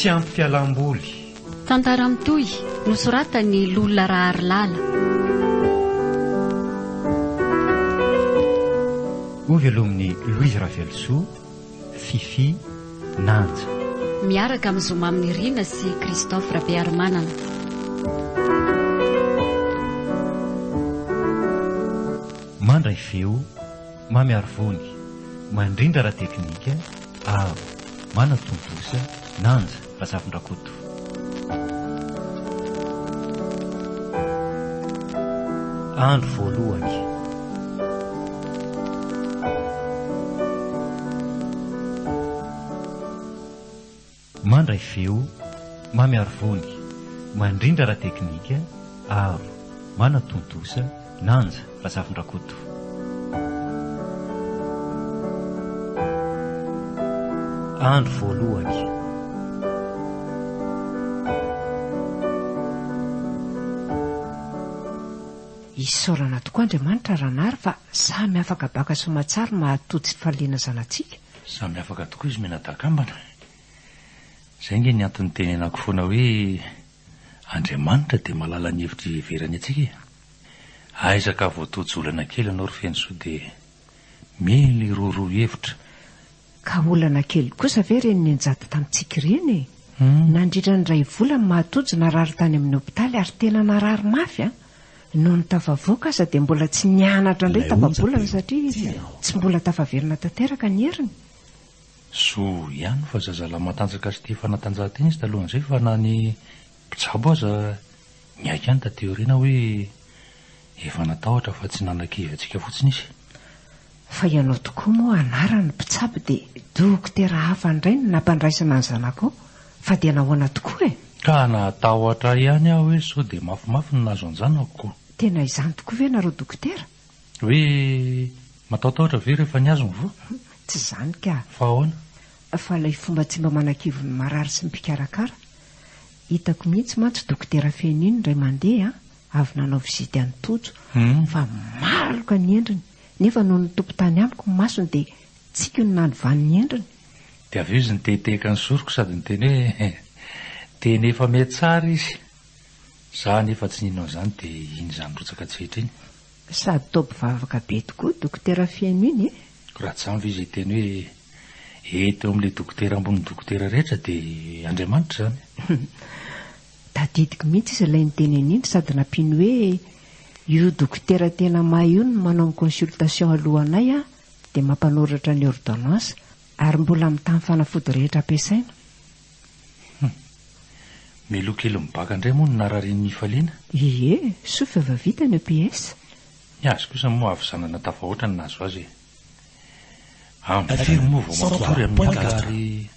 Tsy ampy fialam-boly. Tantara mitohy, nosoratan'i Lola Raharilala. Hovelomin'i Louise Ravelosoa, Fiffi, Nanja. Miaraka amin'i Zoma Nirina sy Christophe Rabearimanana. Mandray feo, Mamy Arivony, mandrindra ara-teknika, Aro, manatontosa, Nanja Razafindrakoto. Andro voalohany. Mandray feo, Mamy Arivony, mandrindra ara-teknika, Aro, manatontosa, Nanja Razafindrakoto. Andro voalohany. Isaorana tokoa Andriamanitra Ranary fa samy afaka baka soamatsara mahatojo fifaliana zanatsika. Samy afaka tokoa izy mianadahy-kambana. Izay ange ny antony itenenako foana hoe Andriamanitra dia mahalala ny hevitra iheverany antsika e. Aiza ka vao tojo olana kely ianao ry Fenosoa dia mily roaroa hevitra. Ka olana kely kosa ve ireny nianjady tamintsika ireny e? Nandritra ny iray volana Mahatojo narary tany amin'ny hopitaly ary tena narary mafy an! Nony tafavoaka aza dia mbola tsy nianatra indray tapa-bolana satria tsy mbola tafaverina tanteraka ny heriny. Soa ihany fa zazalahy matanjaka sy tia fanatanjahantena izy talohan'izay fa na ny mpitsabo aza niaiky ihany taty aoriana hoe efa natahotra fa tsy nanakivy antsika fotsiny izy. Fa ianao tokoa moa anarany mpitsabo dia dokotera hafa indray no nampandraisana ny zanakao fa dia nahoana tokoa e? Ka natahotra ihany aho hoe sao dia mafimafy ny nahazo an-janako. Tena izany tokoa ve nareo dokotera? Hoe matahotahotra ve rehefa nihazo ny voa? Tsy izany ka. Fa ahoana? Fa ilay fomba tsy mba manakivy ny marary sy ny mpikarakara. Hitako mihitsy mantsy dokotera feno iny indray mandeha avy nanao vizity an'i Tojo fa maloka ny endriny nefa nony nitopy tany amiko ny masony dia tsiky no nanovany ny endriny. Dia avy eo izy nitehetehaka ny zoroko sady niteny hoe tena efa mihatsara izy. Za anefa tsy nino an'izany dia iny izaho nirotsaka an-tsehitra iny. Sady toa mpivavaka be tokoa dokotera feno iny e! Raha tsy izany ve izy hiteny hoe eto eo amin'ilay dokotera ambonin'ny dokotera rehetra dia Andriamanitra izany. Tadidiko mihitsy izy ilay niteny an'iny sady nampiany hoe io dokotera tena mahay io no manao ny consultation alohanay an, dia mampanoratra ny ordonnance ary mbola mitaha ny fanafody rehetra ampiasaina. Hum. Meloa kely mibaka indray moa no nararian'i Nifaliana. Ie, soa fa efa vita ny EPS. Ny azy kosa moa havizanana tafahoatra no nahazo azy e. Amin'ny firy moa vao matory amin'ny alina ary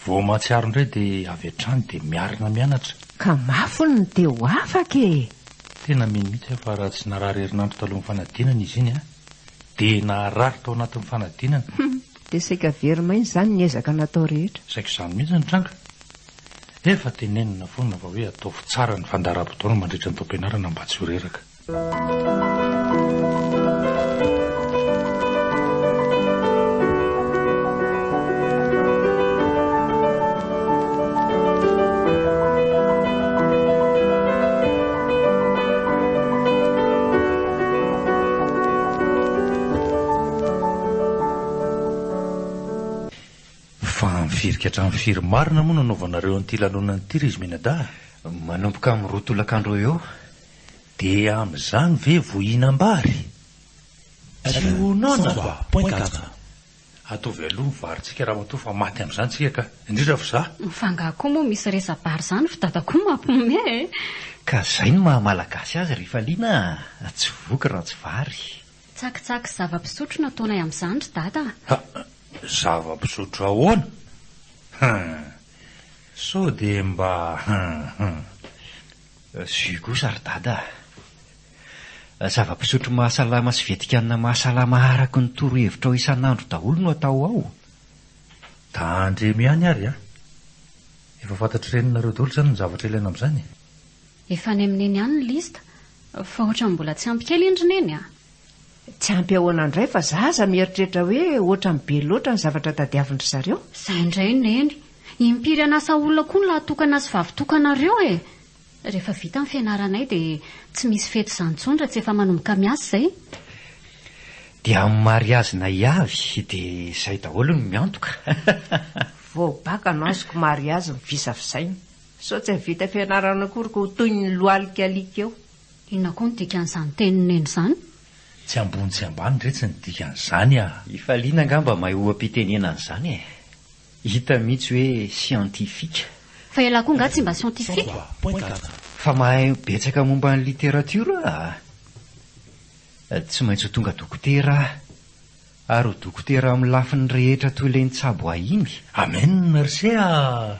vao mahatsiaro indray dia avy hatrany dia miarina mianatra. Ka mafy hono ny te ho afaka e! Tena mino mihitsy aho fa raha tsy narary herinandro talohan'ny fanadinana izy iny an, dia narary tao anatin'ny fanadinana. Hum, dia saika very maina izany ny ezaka natao rehetra. Saika izany mihitsy no tranga. Efa tenenina foana fa hoe ataovy tsara ny fandaharam-potoana mandritra ny taom-pianarana mba tsy ho reraka. Fa amin'ny firy ka hatramin'ny firy marina moa no anaovanareo an'ity lanonana ity ry izy mianadahy? Manomboka amin'ny roa tolakandro eo eo. Dia amin'izany ve vao hihinam-bary? Tsy ho noana? Ataovy aloha ny varintsika ramatoa fa maty amin'izany tsika ka! Indrindra fa za! Fa angaha koa moa misy resa-bary izany ry dada koa mampime e! Ka zay no maha malagasy azy ry Faliana a! Tsy voky raha tsy vary. Tsakitsaky sy zava-pisotro no ataonay amin'izany ry dada a! Ha! Zava-pisotro ahoana? Hum! Sao dia mba hum hum. Jus kosa ry dada a! Zava-pisotro mahasalama sy vetikanina mahasalama araka ny torohevitrao isan'andro daholo no atao ao. Tandremo ihany ary a! Efa fantatr'i reninareo daholo izany ny zavatra ilaina amin'izany e! Efa any amin'i Neny ihany ny liste, fa ohatran'ny mbola tsy ampy kely iny ry Neny a! Tsy ampy ahoana indray fa za aza mieritreritra hoe ohatran'ny be loatra ny zavatra tadiavin-dry zareo. Izay indray Neny! Impiry hanasa olona koa ny lahy-tokana sy vavy-tokanareo e! Rehefa vita ny fianaranay dia tsy misy fety izany intsony raha tsy efa manomboka miasa izay. Dia amin'ny mariazinay avy dia izay daholo no miantoka. Vao baka no azoko mariazy mivisavisaina. Sao tsy hahavita fianarana akory ka ho toy ny lohalika alika eo. Inona koa no dikan'izany tenin'i Neny izany? Tsy ambony tsy ambany retsy ny dikan'izany ah! I Faliana angamba mahay oha-pitenena an'izany e! Hita mihitsy hoe scientifique. Fa ialahy koa angaha tsy mba scientifique? Fa mahay betsaka momba ny literatiora ah! Tsy maintsy ho tonga dokotera aho. Ary ho dokotera amin'ny lafiny rehetra toy ilay nitsabo ahy iny. Amen ry se ah!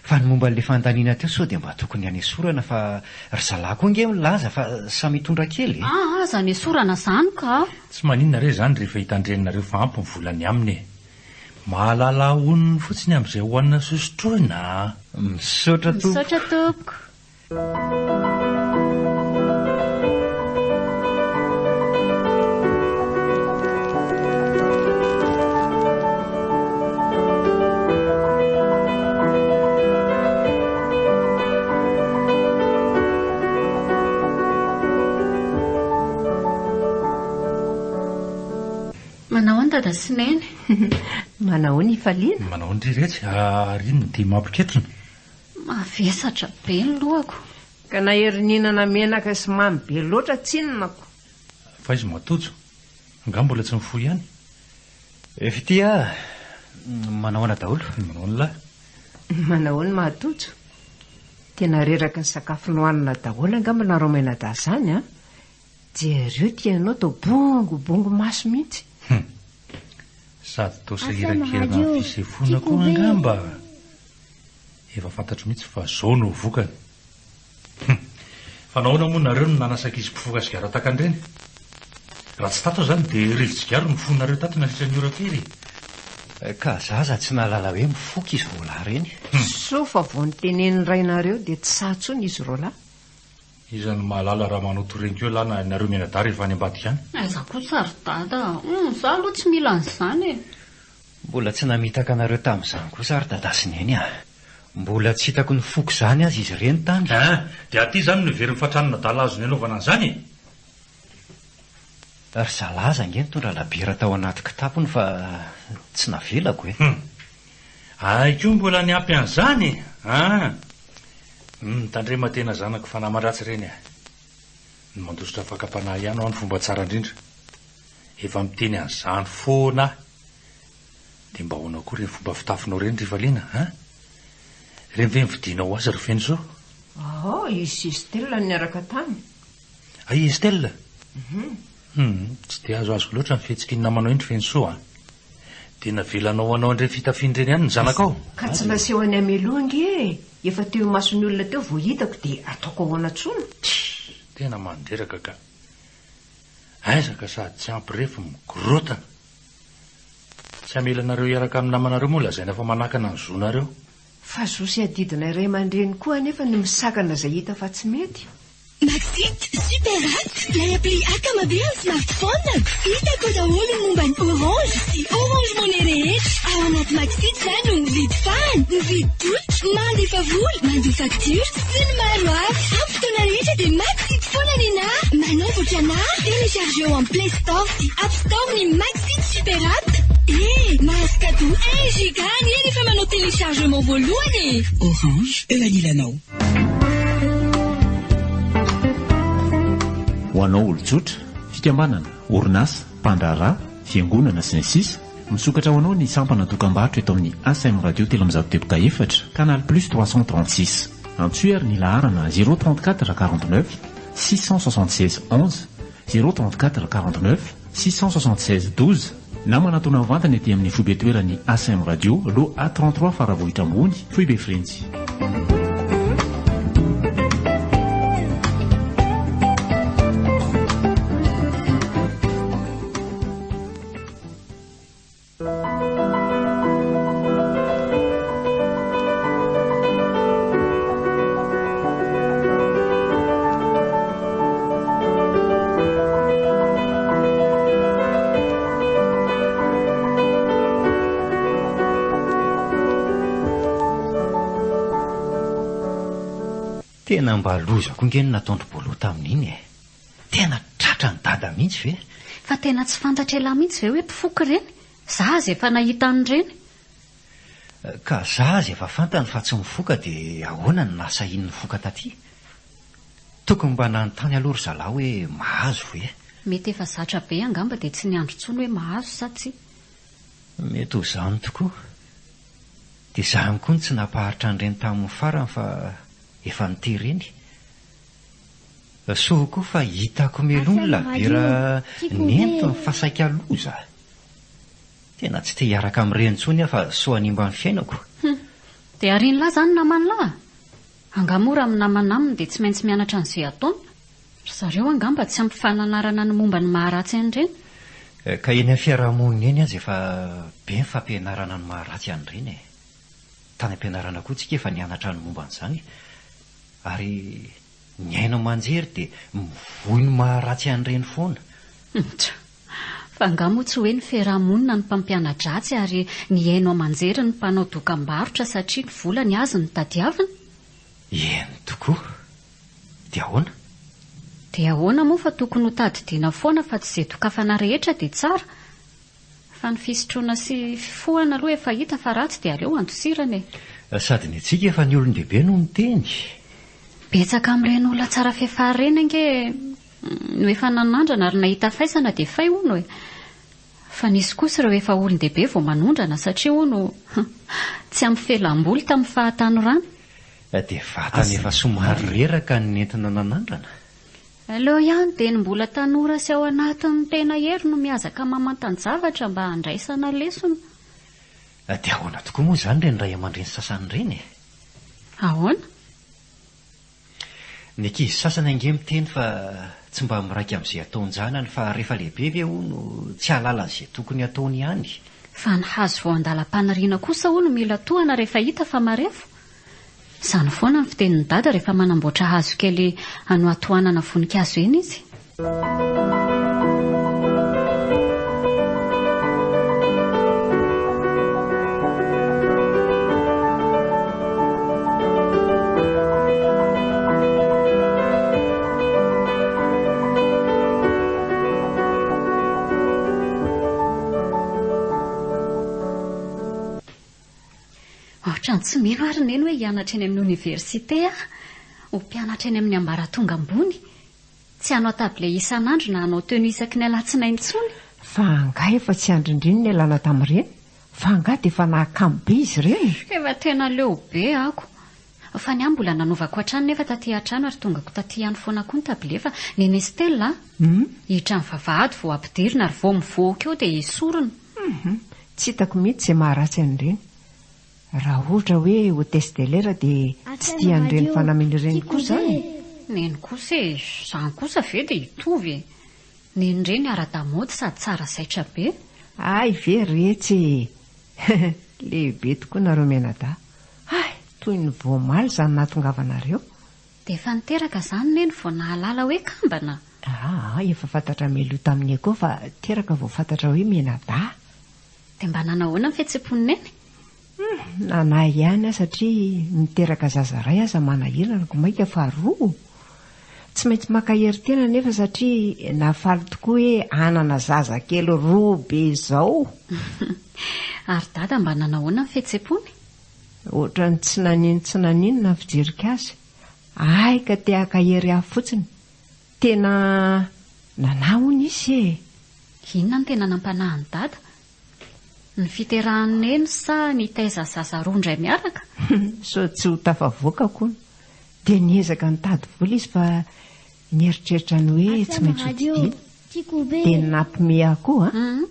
Fa ny momba an'ilay fanontaniana teo sao dia mba tokony hanesorana fa ry zalahy koa ange milaza fa samy hitondra kely e! Aa aza anesorana izany ka! Tsy maninona re izany rehefa hitan-dreninareo fa ampy ny volany aminy e! Mahalala honony fotsiny amin'izay hohanina sy sotroina a! Misaotra tompoko! Misaotra tompoko! Manahoana Dada sy Neny? Manahoana Ifaliana? Manahoana ry retsy? Ary inona ity mampiketrona? Mavesatra be ny lohako. Ka na ery nihinana menaka sy mamy be loatra tsinona ko. Fa izy matojo. Angaha mbola tsy mifoha ihany? Fitia a! Manahoana daholo? Manahoana lahy? Manahoana Mahatojo? Tena reraky ny sakafo nohanina daholo angamba nareo mianadahy izany an! Jereo ity ianao toa bongobongo maso mihitsy. Hum. Sady toa sahirankirana amin'ny fisefoana koa angamba. Efa fantatro mihitsy fa zao no ho vokany. Hum. Fa nahoana moa nareo no nanasa ankizy mpifoka sigara tahaka an'ireny? Raha tsy tato aho izany dia rivo-tsigaro no fohinareo tato nandritra ny ora firy e? Ka zaza tsy nahalala hoe mifoka izy roalahy ireny. Soa fa vao notenenin'ny rainareo dia tsy sahy intsony izy roalahy. Iza no mahalala raha manao torenky eo lah na nareo mianadahy rehefa any ambadika any? Aiza kosa ry dada a! Hum, za aloha tsy mila an'izany e! Mbola tsy namitaka anareo tamin'izany kosa ry dada sy neny a! Mbola tsy hitako ny foko izany aza izy ireny tany. Hein! Dia aty izany no heverin'ny fa tranon'adala azony anaovana an'izany e! Ry zalahy aza ange nitondra labiera tao anaty kitapony fa tsy navelako e! Hum! Hay koa mbola niampy an'izany e! An! Hum, tandrema tena zanako fa naman-dratsy ireny e! Ny mandositra fakam-panahy ihany hoa no fomba tsara indrindra. Efa miteny an'izany foana aho. Dia mba ahoana koa ireny fomba fitafinao ireny ry Valiana an? Ireny ve nividianao ho azy ry Fenosoa? Aa, izy sy Estelle no niaraka tany. Hay Estelle? Hum, tsy dia azoazoko loatra ny fihetsiky ny namanao iny ry Fenosoa an! Dia navelanao hanao an'ireny fitafiana ireny ihany ny zanakao? Ka tsy naseho an'i Amélie ange e! Efa teo imason'ny olona teo vao hitako dia ataoko ahoana intsony? Tsia, tena mandreraka ka! Aiza ka sady tsy ampy refy mikorontana! Tsy hamela anareo hiaraka amin'ny namanareo moa lazaina fa manakana ny zonareo. Fa zo sy adidinay ray aman-dreny koa anefa ny misakana izay hita fa tsy mety. Maxit Super App, ilay appli akama be amin'ny smartphone-ko. Hitako ao daholo ny momba ny Orange sy Orange Money rehetra. Ao anaty Maxit za no mividy fahana, mividy tolotra, mandefa vola, mandoa facture, sy ny maro hafa. Amin'ny fotoana rehetra dia Maxit foana nenà. Manaova ohatranà, téléchargeo amin'ny Play Store sy App Store ny Maxit Super App. Eh, mahazo cadeau un giga anie rehefa manao téléchargement voalohany e! Orange, eo anilanao. Ho anao olon-tsotra, fikambanana, orinasa, mpandraharaha, fiangonana, sy ny sisa Misokatra ho anao ny sampana dokam-barotra eto amin'ny ACM Radio 304, Canal Plus 336. Antsoy ary ny laharana 034 49 676 11, 034 49 676 12 na manatona mivantana ety amin'ny foibe toeran'ny ACM Radio, Lot A 33 Faravohitra Ambony, Foibe Frenjy. Tena mba loza koa nge ny nataon-dry Bolo tamin'iny e! Tena tratran'i Dada mihitsy ve? Fa tena tsy fantatr'elah mihitsy ve hoe mpifoka ireny? Za aza efa nahita an'ireny. Ka za aza efa fantany fa tsy mifoka dia ahoana no nahasahiany nifoka taty? Tokony mba nanontany aloha ry zalahy hoe mahazo ve? Mety efa zatra be angamba dia tsy niandry intsony hoe mahazo sa tsia. Mety ho izany tokoa. Dia izany koa no tsy nampaharitra an'ireny tamin'ny farany fa efa notereny. Soa koa fa hitako mialoha ny labiera nentiny fa saika loza. Tena tsy te hiaraka amin'ireny intsony aho fa soa hanimba ny fiainako. Hum. Dia arian'lah izany naman'lah? Angaha moa raha minamana aminy dia tsy maintsy mianatra an'izay ataony? Ry zareo angamba tsy ampy fananarana ny momba ny maharatsy an'ireny. Ka eny amin'ny fiaraha-monina eny aza efa be ny fampianarana ny maharatsy an'ireny e. Tany am-pianarana koa tsika efa nianatra ny momba an'izany. Ary ny haino aman-jery dia mivoy ny maharatsy an'ireny foana. Tsa. Fa angaha moa tsy hoe ny fiaraha-monina no mpampiana-dratsy ary ny haino aman-jery no mpanao dokam-barotra satria ny vola ny azy no tadiaviny? Eny tokoa. Dia ahoana? Dia ahoana moa fa tokony ho tadidiana foana fa tsy izay dokafana rehetra dia tsara. Fa ny fisotroana sy fifohana aloha efa hita fa ratsy dia aleo andosirana e. Sady ny antsika efa ny olon-dehibe no miteny. Betsaka amin'ireny olona tsara fiafara ireny ange no efa nanandrana ary nahita faisana dia fay hono e. Fa nisy kosa ireo efa olon-dehibe vao manondrana satria hono tsy ampy felam-boly tamin'ny fahatanorana. Dia vatana efa somary reraka ny nentina nanandrana. Aleo ihany dia ny mbola tanora sy ao anatin'ny tena hery no miazaka mamantan-javatra mba handraisana lesona. Dia ahoana tokoa moa izany ireny ray aman-dreny sasany ireny e? Ahoana? Ny ankizy sasany ange miteny fa tsy mba miraika amin'izay ataon-janany fa rehefa lehibe ve hono tsy hahalala an'izay tokony hataony ihany? Fa ny hazo vao an-dalam-paniriana kosa hono mila tohana rehefa hita fa marefo? Izany foana ny fitenin'i Dada rehefa manamboatra hazo kely hanohatohanana voninkazo eny izy. Ohatran'ny tsy mino ary Neny hoe hianatra eny amin'ny oniversite aho, ho mpianatra eny amin'ny ambaratonga ambony. Tsy hanao tablé isan'andro na hanao tenue isaky ny alatsinainy intsony. Fa angaha efa tsy andrindriny ny ialana tamin'ireny? Fa angaha dia efa nahakamo be izy ireny? Efa tena leo be ako. Fa ny ahy mbola nanaovako hatrany nefa taty an-trano ary tongako taty ihany foana koa ny tablé fa Nene Stella a! Hiditra ny vavahady vao ampidirina ary vao mivoaka eo dia esorina. Hum, tsy hitako mihitsy izay maharatsy an'ireny. Raha ohatra hoe hotesse de l'air dia tsy tia an'ireny fanamiana ireny koa izany e? Neny kosa e, izany kosa ve dia hitovy e! Neny ireny ara-damaody sady tsara zaitra be. Hay ve retsy e! Lehibe tokoa nareo mianadahy. Hay, toy ny vao omaly izany nahatongavanareo. Dia efa niteraka izany Neny vao nahalala hoe kambana? Aa, efa fantatra mialoha tamin'ny echo fa teraka vao fantatra hoe mianadahy. Dia mba nanahoana ny fihetsem-pon'i Neny? Hum, nanahy ihany aho satria miteraka zaza iray aza manahirana ko mainka fa roa. Tsy maintsy maka hery tena anefa satria nahafaly tokoa hoe hanana zaza kely roa be izao. Ary Dada mba nanahoana ny fihetsem-pony? Ohatran'ny tsy nanino tsy naninona ny fijeriko azy. Hay ka te haka hery ahy fotsiny. Tena nanahy hono izy e! Inona no tena nampanahy an'i Dada? Ny fiterahan'i Neny sa ny hitaiza zaza roa indray miaraka? Sao tsy ho tafavoakako hono. Dia niezaka nitady vola izy fa nieritreritra ny hoe tsy maintsy ho didiana. Dia nampime ahy koa an!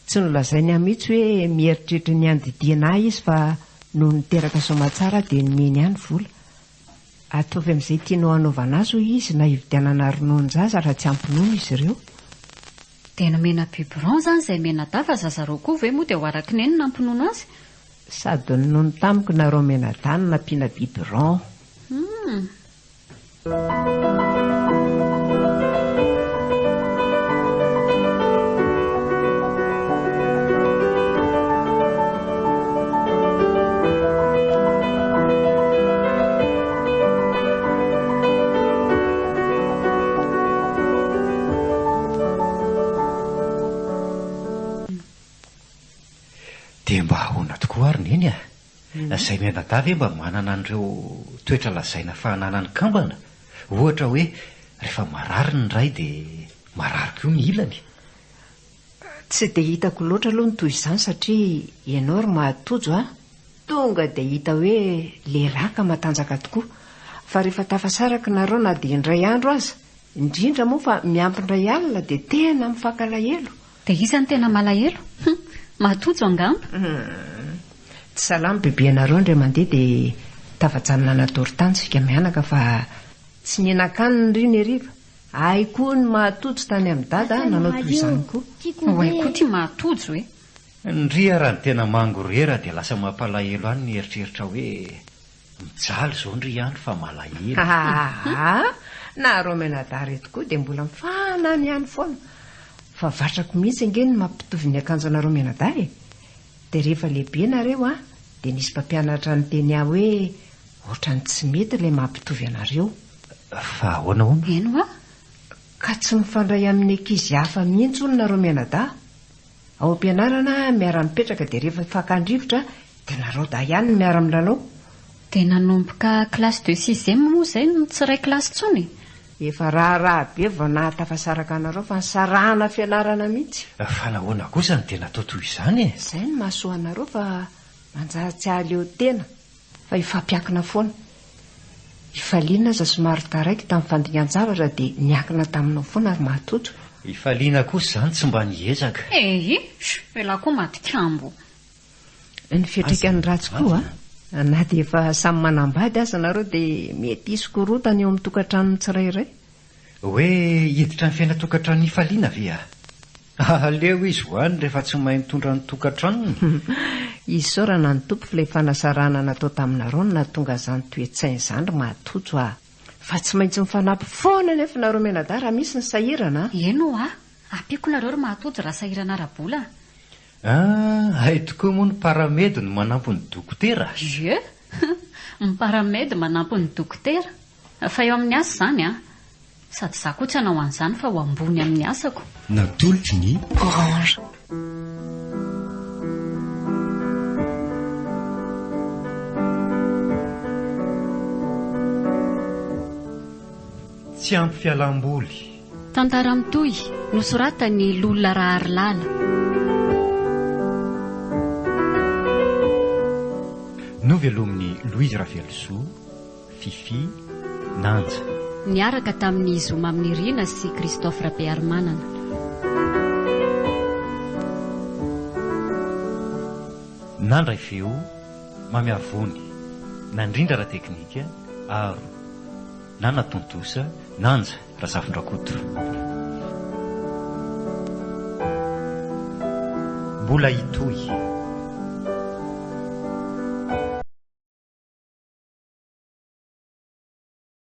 Tsy nolazainy ahy mihitsy hoe mieritreritra ny handidiana ahy izy fa nony niteraka soamatsara aho dia nomeny ahy ny vola. Ataovy amin'izay tianao hanaovana azy hoy izy na hividianana rononon-jaza raha tsy ampy nono izy ireo. Dia nomena biberon izany izay mianadahy fa zazareo koa ve moa dia ho araky neny nampinono azy? Sady ninono tamiko nareo mianadahy no nampiana biberon. Humm. Dia mba ahoana tokoa ary Neny a? Izay mianadahy ve mba manana an'ireo toetra lazaina fa ananan'ny kambana? Ohatra hoe rehefa marary ny iray dia marary koa ny ilany. Tsy dia hitako loatra aloha ny toy izany satria ianao ry Mahatojo a, tonga dia hita hoe lehilahy ka matanjaka tokoa. Fa rehefa tafasaraka nareo na dia indray andro aza, indrindra moa fa miampy indray alina dia tena mifankalahelo. Dia iza no tena malahelo? Hum! Mahatojo angamba? Hum! Tsy salama bebe anareo indray mandeha dia tafajanona natory tany isika mianaka fa tsy nihinan-kanina ry ny hariva. Hay koa ny mahatojo tany amin'i dada nanao toy izany koa. Oay koa ty mahatojo e! Ndry raha ny tena mangorera dia lasa mampalahelo any ny eritreritra hoe mijaly izao ndry ihany fa malahelo. Aa! Nareo mianadahy reto koa dia mbola mifanany ihany foana. Fa vatrako mihitsy ange ny mampitovy ny akanjonareo mianadahy e! Dia rehefa lehibe nareo an, dia nisy mpampianatra niteny ahy hoe ohatran'ny tsy mety ilay mampitovy anareo. Fa ahoana hono? Eny hoa! Ka tsy mifandray amin'ny ankizy hafa mihitsy hono nareo mianadahy. Ao am-pianarana miara-mipetraka dia rehefa fakan-drivotra dia nareo dahy ihany no miara-milalao. Dia nanomboka classe de sixième moa izay no tsy iray kilasy intsony e? Efa raharaha be vao nahatafasaraka anareo fa nisarahana fianarana mihitsy. Fa nahoana kosa no dia natao toy izany e? Izay no mahasoa anareo fa manjary tsy hahaleo tena fa hifampiankina foana. I Faliana aza somary taraiky tamin'ny fandingan-javatra dia niankina taminao foana ry Mahatojo. I Faliana kosa izany tsy mba niezaka. Ehe! Elah koa maty kambo. Ny fiantraikany ratsy koa, na dia efa samy manambady aza nareo dia mety hisy korontana eo amin'ny tokantranon'ny tsirairay. Hoe hiditra ny fiainan-tokantranon'i Faliana ve aho? Aleo izy ho any rehefa tsy mahay mitondra ny tokantranony. Isaorana ny Tompo f'ilay fanasarahana natao taminareo no nahatonga izany toe-tsaina izany ry Mahatojo a! Fa tsy maintsy mifanampy foana anefa nareo mianadahy raha misy ny sahirana a! Eny ho'a, ampiako nareo ry Mahatojo raha sahirana ara-bola a! Ah, hay tokoa moa ny paramed no manampy ny dokotera? Ie, ny paramed manampy ny dokotera. Fa eo amin'ny asa izany an! Sady izaho koa tsy hanao an'izany fa ho ambony amin'ny asako. Natolotry ny. Orange. Tsy ampy fialam-boly. Tantara mitohy, nosoratan'i Lola Raharilala. Novelomin'i Louise Ravelosoa, Fiffi, Nanja. Niaraka tamin'i Zo Maminirina sy Christophe Rabearimanana. Nandray feo, Mamiavony. Nandrindra ara-teknika, Aro. Nanatontosa, Nanja Razafindrakoto. Mbola hitohy.